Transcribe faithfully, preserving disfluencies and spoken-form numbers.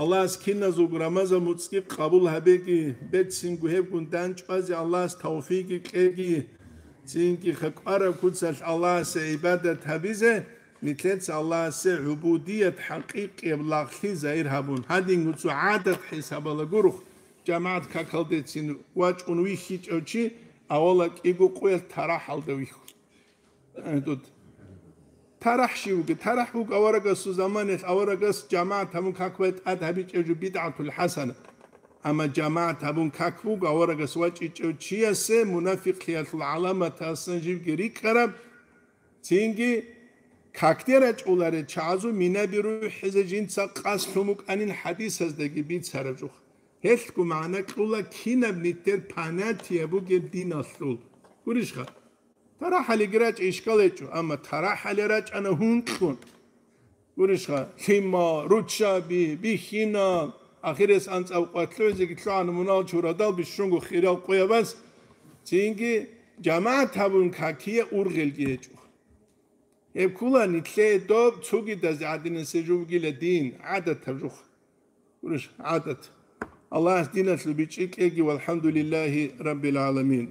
Аллагьас киназулго Рамазан муцӀги къабул гьабеги, берцинго гьебгун дандчӀвазе Аллагьас тавфикъги кьеги, цинги хакӀвараб куцалъ Аллагьасе гӀибадат гьабизе, нилъеца Аллагьасе гӀубудият хӀакъикъияб лагълъи загьир гьабун, гьадин гуцо гӀадат хӀисабала гурухъ, жамагӀат какалдецин вачӀун вихьичӀев чи авала кӀиго къоялъ тарахӀалда вихьун. Э, тут. ТарахӀ щив вугев? ТарахӀ вуго аварагасул заманаялъ аварагас жамагӀат гьабун как бай тӀад гьабичӀев жо бидгӀатул хӀасана. Амма жамагӀат гьабун как буго аварагас вачӀичӀев чиясе мунафикълъиялъул гӀаламатасан живги рикӀкӀараб, цинги какде рачӀуларел чагӀазул минаби рухӀизе жинца къасд лъун букӀанин хӀадисаздаги бицараб жух. Гьелъго магӀна кьула кинаб нилъер понятие бугеб диналъул. Гурищха? ТарахӀалиги рачӀа ишкал гьечӀо, амма тарахӀали рачӀана гьункьун. Гурищха, лъима, руччаби, бихьина, ахирес анцӀаб къват лъугӀизеги лъугӀана мунагьал чурадал бищунго хирал къоябаз, цинги жамагӀат гьабун какие ургъелги гьечӀо. Гьеб ккула нилъее доб цогидазе гӀадинасе жо бугила дин, гӀадатаб жух. Гурищ, гӀадат. Аллагьас диналъул бичӀчӀи кьеги, валхӀамдулиллагьи раббил гӀаламин.